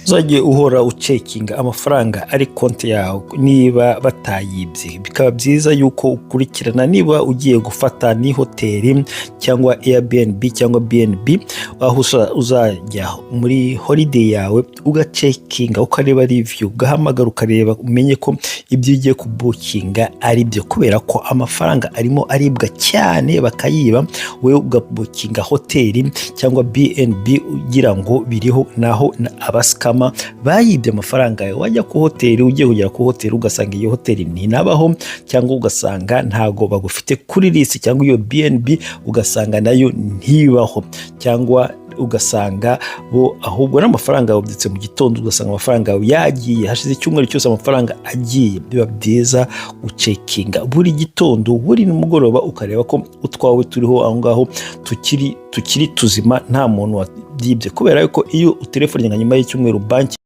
Uzajye uhora ucheckinga amafaranga ari konti yawe niba batayibye. Bikaba byiza yuko ukurikirana niba ugiye gufata ni hoteli cyangwa Airbnb cyangwa BNB, aho uzajya muri holiday yawe, ugacheckinga, ukareba review, ugahamagara, ukareba, umenye ko ibyo ugiye kubookinga ari byo, kubera ko amafaranga arimo aribwa cyane, bakayiba. Wowe ugabookinga hoteli cyangwa BNB ugira ngo biriho, naho abascammer bayibye amafaranga yawe. Wajya ku hoteli, ugiye kugera ku hoteli, ugasanga iyo hoteli ntinabaho, cyangwa ugasanga ntago bagufite kuri list, cyangwa iyo BNB ugasanga nayo ntibaho, cyangwa ugasanga bo ahubwo n'amafaranga yawe, ubyutse mu gitondo ugasanga amafaranga yawe yagiye, hashize icyumweru cyose amafaranga agiye. Biba byiza gucheckinga buri gitondo, buri nimugoroba, ukareba ko utwawe turiho aho ngaho, tukiri tuzima, nta muntu wabyibye, kubera yuko iyo utelefonnye nka nyuma y'icyumweru banki